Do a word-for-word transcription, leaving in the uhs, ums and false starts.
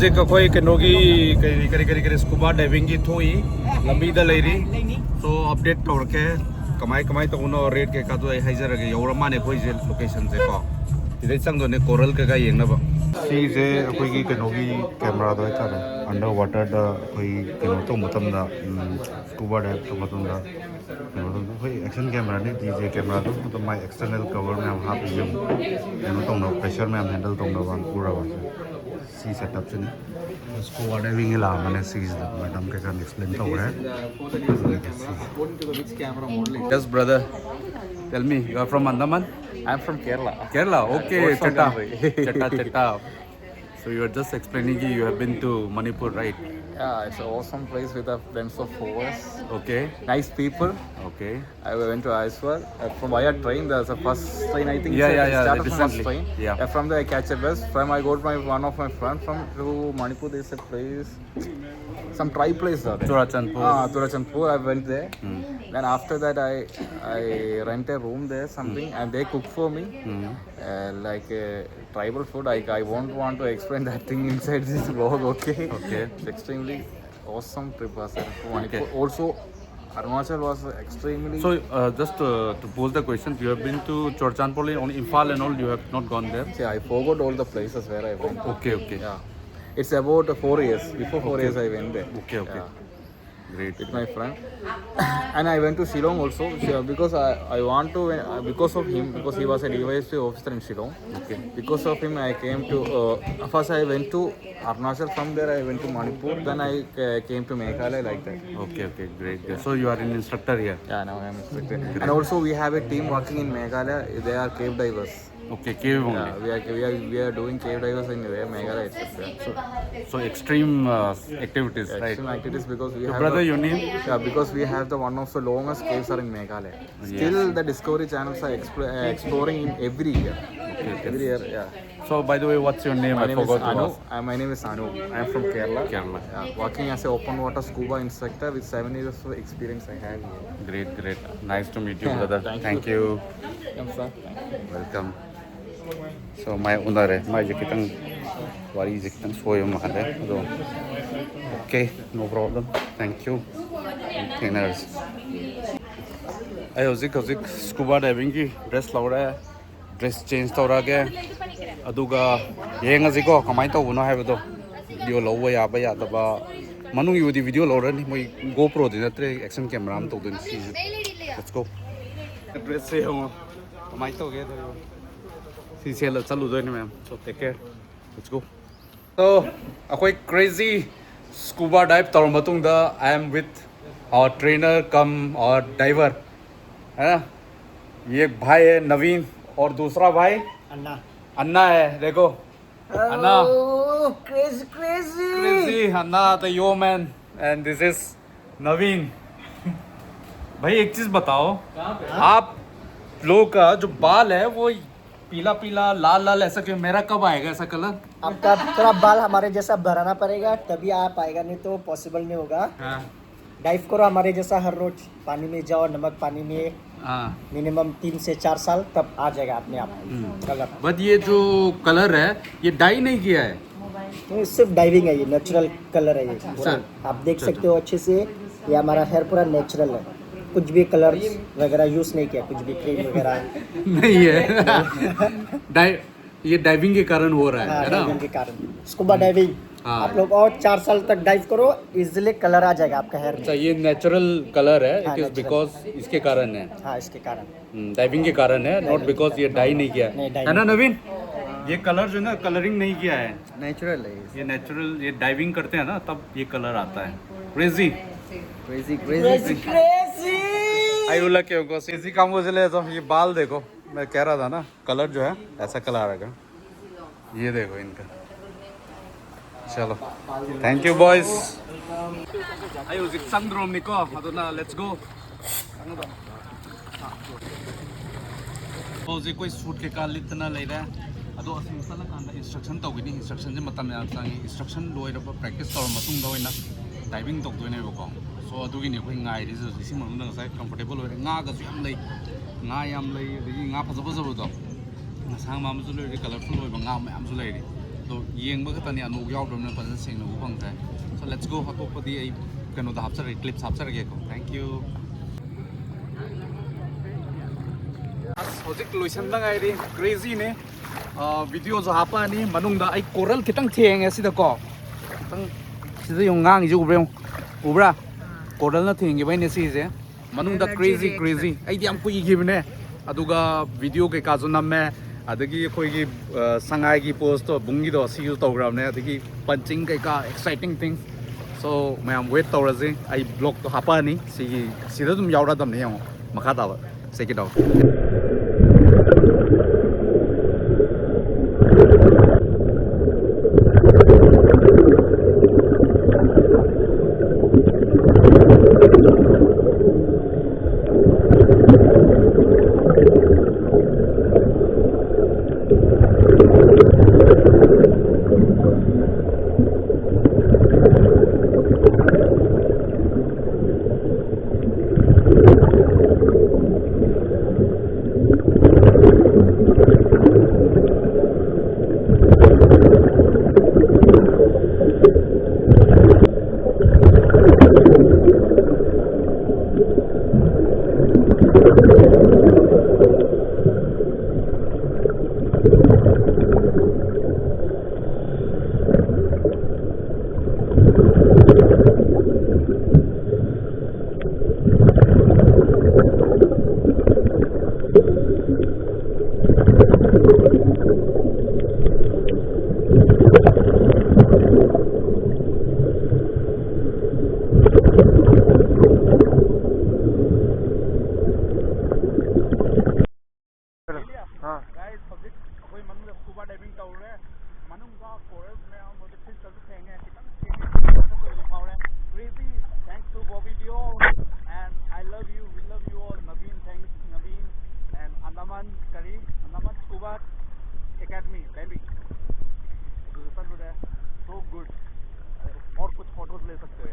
ꯍꯧꯖꯤꯛ ꯑꯩꯈꯣꯏ ꯀꯩꯅꯣꯒꯤ ꯀꯔꯤ ꯀꯔꯤ ꯀꯔꯤ ꯀꯔꯤ ꯁ꯭ꯀꯨꯕꯥ ꯗꯥꯏꯚꯤꯡꯒꯤ ꯊꯣꯛꯏ, ꯂꯝꯕꯤꯗ ꯂꯩꯔꯤ꯫ ꯁꯣ ꯑꯞꯗꯦꯠ ꯇꯧꯔꯛꯀꯦ, ꯀꯃꯥꯏ ꯀꯃꯥꯏ ꯇꯧꯕꯅꯣ, ꯔꯦꯠ ꯀꯩꯀꯥꯗꯣ ꯑꯩ ꯍꯥꯏꯖꯔꯒꯦ꯫ ꯌꯧꯔ ꯃꯥꯅꯦ ꯑꯩꯈꯣꯏꯁꯦ ꯂꯣꯀꯦꯁꯟꯁꯦ ꯀꯣ꯫ ꯁꯤꯗꯩ ꯆꯪꯗꯣꯏꯅꯦ ꯀꯣꯔꯜ ꯀꯩꯀꯥ ꯌꯦꯡꯅꯕ꯫ ꯁꯤꯁꯦ ꯑꯩꯈꯣꯏꯒꯤ ꯀꯩꯅꯣꯒꯤ ꯀꯦꯃꯦꯔꯥꯗꯣ ꯍꯥꯏꯇꯥꯔꯦ, ꯑꯟꯗꯔ ꯋꯥꯇꯔꯗ ꯑꯩꯈꯣꯏ ꯀꯩꯅꯣ ꯇꯧꯕ ꯃꯇꯝꯗ, ꯁ꯭ꯀꯨꯕꯥ ꯗꯥꯏꯚ ꯇꯧꯕ ꯃꯇꯝꯗ ꯀꯩꯅꯣ ꯇꯧꯕ꯫ ꯑꯩꯈꯣꯏ ꯑꯦꯛꯁꯟ ꯀꯦꯃꯦꯔꯥꯅꯤ, ꯗꯤ ꯖꯦ ꯀꯦꯃꯦꯔꯥꯗꯣ ꯑꯗꯨꯝ ꯃꯥꯏ ꯑꯦꯛꯁꯇꯔꯅꯦꯜ ꯀꯚꯔ ꯃꯌꯥꯝ ꯍꯥꯞꯄꯤꯁꯦ ꯑꯃꯨꯛ ꯀꯩꯅꯣ ꯇꯧꯅꯕ, ꯄ꯭ꯔꯦꯁꯔ ꯃꯌꯥꯝ ꯍꯦꯟꯗꯜ ꯇꯧꯅꯕ ꯄꯨꯔꯒ ꯁꯤ ꯁꯦꯠꯑꯞꯁꯤꯅꯤ꯫ ꯁ꯭ꯀꯨꯕꯥ ꯗꯥꯏꯚꯤꯡꯒꯤ ꯂꯥꯛꯑꯝꯕꯅꯦ꯫ ꯁꯤꯒꯤꯁꯤꯗ ꯃꯦꯗꯥꯝ ꯀꯩꯀꯥ ꯑꯦꯛꯁꯄ꯭ꯂꯦꯟ ꯇꯧꯈ꯭ꯔꯦ꯫ ꯑꯗꯨꯒ ꯁꯤ Yes, brother. Tell me, you are from Andaman? I'm from Kerala. Kerala? Okay, Chetta. Chetta, Chetta. So you are just explaining ki you have been to Manipur, right? Yeah, it's an awesome place with a dense of forest. Okay. Nice people. Okay. I went to Aizawl. Uh, from via train, there's a first train, I think. Yeah, so yeah, it yeah, started from first recently. Train. Yeah. Uh, from there, I catch a bus. From I got my one of my friend from to Manipur. There's a place, some tribe place are there. Churachandpur. Ah, Churachandpur. I went there. Hmm. Then after that, I I rent a room there, something, and they cook for me. Hmm. Uh, like uh, tribal food. I I won't want to explain that thing inside this vlog. Okay. Okay. It's extremely awesome trip was there. Okay. Also, Arunachal was extremely. So, uh, just uh, to pose the question, you have been to Churachandpur, on Imphal and all, you have not gone there? See, I forgot all the places where I went. Okay, okay. Yeah. It's about uh, four years. Before four years, I went there. Okay, okay. Yeah. Great. With my friend. And I went to Shillong also, so because I, I want to, uh, because of him, because he was a D Y S P officer in Shillong. Okay. Because of him, I came to, uh, first I went to Arunachal, from there I went to Manipur, then I uh, came to Meghalaya like that. Okay, okay, great, great. So you are an instructor here? Yeah, now I am instructor. And also we have a team working in Meghalaya, they are cave divers. Okay, cave only. Yeah, we are, we are, we are doing cave divers in there, Meghalaya itself. Yeah. So, so extreme uh, activities, yeah, right? Extreme activities because we Your have brother, the, your name? Yeah, because we have the one of the longest caves are in Meghalaya. Yes. Still, the Discovery channels are expl- uh, exploring in every year. Okay, okay. Every year, yeah. So, by the way, what's your name? My I name forgot is Anu. Uh, my name is Anu. I am from Kerala. Kerala. Yeah, working as an open water scuba instructor with seven years of experience I have here. Great, great. Nice to meet you, brother. Thank you. Thank you. Welcome, sir. Thank you. Welcome. So, ꯃꯥꯏ ꯎꯅꯔꯦ꯫ ꯃꯥꯏꯁꯦ ꯈꯤꯇꯪ ꯋꯥꯔꯤꯁꯦ ꯈꯤꯇꯪ ꯁꯣꯏꯕ ꯃꯥꯜꯂꯦ ꯑꯗꯣ, okay, no problem, thank you, ꯊꯦꯡꯅꯔꯁꯤ꯫ ꯑꯩ ꯍꯧꯖꯤꯛ ꯍꯧꯖꯤꯛ scuba divingꯒꯤ dress ꯂꯧꯔꯦ, dress change ꯇꯧꯔꯛꯑꯒꯦ, ꯑꯗꯨꯒ ꯌꯦꯡꯉꯁꯤꯀꯣ ꯀꯃꯥꯏꯅ ꯇꯧꯕꯅꯣ ꯍꯥꯏꯕꯗꯣ꯫ Video ꯂꯧꯕ ꯌꯥꯕ ꯌꯥꯗꯕ, ꯃꯅꯨꯡꯒꯤꯕꯨꯗꯤ video ꯂꯧꯔꯅꯤ, ꯃꯣꯏ GoProꯗꯤ ꯅꯠꯇ꯭ꯔꯦ, action camera ꯑꯃ ꯇꯧꯗꯣꯏꯅꯤ ꯁꯤꯁꯦ꯫ Let's go꯫ Dressꯁꯦ ꯌꯦꯡꯉꯣ ꯀꯃꯥꯏꯅ ꯇꯧꯒꯦ꯫ ꯁꯤ ꯁꯦꯠꯂ ꯆꯠꯂꯨꯗꯣꯏꯅꯤ ꯃꯌꯥꯝ꯫ So take care, let's go꯫ So ꯑꯩꯈꯣꯏ crazy scuba dive ꯇꯧꯔ ꯃꯇꯨꯡꯗ, I am with our trainer cum our diver, है ना? ये एक भाई है नवीन, और दूसरा भाई अन्ना। अन्ना है। देखो, अन्ना। Oh, crazy, crazy। Crazy Anna, the yo man, and this is नवीन। भाई, एक चीज बताओ, आप लोग का जो बाल है वो पीला पीला, लाल लाल, ऐसा क्यों? मेरा कब आएगा ऐसा कलर? आपका थोड़ा बाल हमारे जैसा बनाना पड़ेगा, तभी आप आएगा, नहीं तो पॉसिबल नहीं होगा। हाँ। डाइव करो हमारे जैसा हर रोज, पानी में जाओ, नमक पानी में हाँ। मिनिमम तीन से चार साल, तब आ जाएगा अपने आप कलर। बट ये जो कलर है, ये डाई नहीं किया है? नहीं, सिर्फ डाइविंग है, ये नेचुरल कलर है ये। अच्छा। आप देख अच्छा, सकते हो अच्छे से, ये हमारा हेयर पूरा नेचुरल है, कुछ भी कलर वगैरह यूज नहीं किया, कुछ भी क्रीम वगैरह। नहीं है। डाई ये डाइविंग के कारण हो रहा है, हाँ, है ना? डाइविंग के कारण। Scuba diving. हाँ। आप लोग और चार साल तक डाइव करो, इजिली कलर आ जाएगा आपका हेयर अच्छा, में। ये नेचुरल कलर है, हाँ, it is natural। Because इसके कारण है। हाँ, इसके कारण। डाइविंग के कारण है, नॉट बिकॉज ये डाई नहीं किया है। नहीं, डाई है ना नहीं। नवीन? ये कलर जो है ना, कलरिंग नहीं किया है। नेचुरल है ये। ये नेचुरल, ये डाइविंग करते हैं ना, तब ये कलर आता है। क्रेजी। Crazy, crazy. आई उल्ला क्यों को क्रेजी काम को चले तो ये बाल देखो, मैं कह रहा था ना, कलर जो है ऐसा कलर आ रहा है। ये देखो इनका। चलो, thank you boys। ꯑꯩ ꯍꯧꯖꯤꯛ ꯆꯪꯗ꯭ꯔꯣꯝꯅꯤꯀꯣ, ꯑꯗꯨꯅ let's go꯫ ꯍꯧꯖꯤꯛ ꯑꯩꯈꯣꯏ ꯁꯨꯠ ꯀꯩꯀꯥ ꯂꯤꯠꯇꯅ ꯂꯩꯔꯦ꯫ ꯑꯗꯣ ꯑꯁꯤ ꯆꯠꯂꯀꯥꯟꯗ ꯏꯟꯁꯇ꯭ꯔꯛꯁꯟ ꯇꯧꯒꯅꯤ꯫ ꯏꯟꯁꯇ꯭ꯔꯛꯁꯟꯁꯦ ꯃꯇꯝ ꯌꯥꯝ ꯆꯪꯉꯤ꯫ ꯏꯟꯁꯇ꯭ꯔꯛꯁꯟ ꯂꯣꯏꯔꯕ, ꯄ꯭ꯔꯦꯛꯇꯤꯁ ꯇꯧꯔ ꯃꯇꯨꯡꯗ ꯑꯣꯏꯅ ꯗꯥꯏꯚꯤꯡ ꯇꯧꯗꯣꯏꯅꯦꯕꯀꯣ꯫ ꯁꯣ ꯑꯗꯨꯒꯤꯅꯤ ꯑꯩꯈꯣꯏ ꯉꯥꯏꯔꯤꯁꯦ ꯍꯧꯖꯤꯛ꯫ ꯏꯁꯤꯡ ꯃꯅꯨꯡꯗ ꯉꯁꯥꯏ ꯀꯝꯐꯣꯔꯇꯦꯕꯜ ꯑꯣꯏꯔꯦ꯫ ꯉꯥꯒꯁꯨ ꯌꯥꯝ ꯂꯩ, ꯉꯥ ꯌꯥꯝ ꯂꯩ, ꯑꯗꯒꯤ ꯉꯥ ꯐꯖ ꯐꯖꯕꯗꯣ, ꯉꯁꯥꯡ ꯃꯥꯟꯕꯁꯨ ꯂꯩꯔꯤ, ꯀꯂꯔꯐꯨꯜ ꯑꯣꯏꯕ ꯉꯥ ꯃꯌꯥꯝꯁꯨ ꯂꯩꯔꯤ꯫ ꯑꯗꯣ ꯌꯦꯡꯕ ꯈꯛꯇꯅꯤ, ꯑꯅꯣꯛ ꯌꯥꯎꯗ꯭ꯔꯕꯅꯤꯅ ꯐꯖꯅ ꯁꯦꯡꯅ ꯎꯕ ꯐꯪꯗ꯭ꯔꯦ꯫ So let's go, ꯑꯇꯣꯞꯄꯗꯤ ꯑꯩ ꯀꯩꯅꯣꯗ ꯍꯥꯞꯆꯔꯒꯦ, clips ꯍꯥꯞꯆꯔꯒꯦꯀꯣ꯫ Thank you. ꯑꯁ, ꯍꯧꯖꯤꯛ ꯂꯣꯏꯁꯟꯗ ꯉꯥꯏꯔꯤ꯫ Crazyꯅꯦ꯫ ꯚꯤꯗꯤꯑꯣꯁꯨ ꯍꯥꯞꯄꯛꯑꯅꯤ꯫ ꯃꯅꯨꯡꯗ ꯑꯩ coral ꯈꯤꯇꯪ ꯊꯦꯡꯉꯦ ꯁꯤꯗꯀꯣ꯫ ꯈꯤꯇꯪ ꯁꯤꯗ ꯌꯦꯡꯉꯨ, ꯉꯥꯡꯉꯤꯁꯦ ꯎꯕ꯭ꯔꯥ? ꯌꯦꯡꯉꯨ, ꯎꯕ꯭ꯔꯥ? Coralꯅ ꯊꯦꯡꯈꯤꯕꯩꯅꯦ ꯁꯤꯁꯦ꯫ ꯃꯅꯨꯡꯗ crazy, crazy꯫ ꯑꯩꯗꯤ ꯌꯥꯝ ꯀꯨꯏꯈꯤꯕꯅꯦ꯫ ꯑꯗꯨꯒ ꯚꯤꯗꯤꯑꯣ ꯀꯩꯀꯥꯁꯨ ꯅꯝꯃꯦ꯫ ꯑꯗꯒꯤ ꯑꯩꯈꯣꯏꯒꯤ, ꯑ, ꯁꯉꯥꯏꯒꯤ poseꯇꯣ, ꯕꯨꯡꯒꯤꯗꯣ, ꯁꯤꯁꯨ ꯇꯧꯈ꯭ꯔꯕꯅꯦ꯫ ꯑꯗꯒꯤ punching ꯀꯩꯀꯥ, exciting things꯫ So, ꯃꯌꯥꯝ wait ꯇꯧꯔꯁꯤ꯫ ꯑꯩ vlogꯇꯣ ꯍꯥꯞꯄꯛꯑꯅꯤ꯫ ꯁꯤꯒꯤ, ꯁꯤꯗ ꯑꯗꯨꯝ ꯌꯥꯎꯔꯗꯕꯅꯤ, ꯌꯦꯡꯉꯣ꯫ ꯃꯈꯥ ꯇꯥꯕ꯫ Check it out. Ah. Guys, ꯍꯧꯖꯤꯛ ꯑꯩꯈꯣꯏ ꯃꯅꯨꯡꯗ scuba diving ꯇꯧꯔꯦ꯫ ꯃꯅꯨꯡꯗ coral ꯃꯌꯥꯝ ꯍꯧꯖꯤꯛ ꯐꯤꯁꯇꯁꯨ ꯊꯦꯡꯉꯦ, ꯈꯤꯇꯪ ꯊꯦꯡꯉꯦ, ꯈꯤꯇꯪ ꯀꯨꯏꯅ ꯐꯥꯎꯔꯦ꯫ Crazy, thanks to Bobby Dio, and I love you, we love you all, Naveen, thanks Naveen, and Andaman, ꯀꯔꯤ, Andaman Scuba Academy, Delhi꯫ ꯑꯗꯨꯗ ꯆꯠꯂꯨꯔꯦ, so good꯫ और कुछ photos ले सकते हो।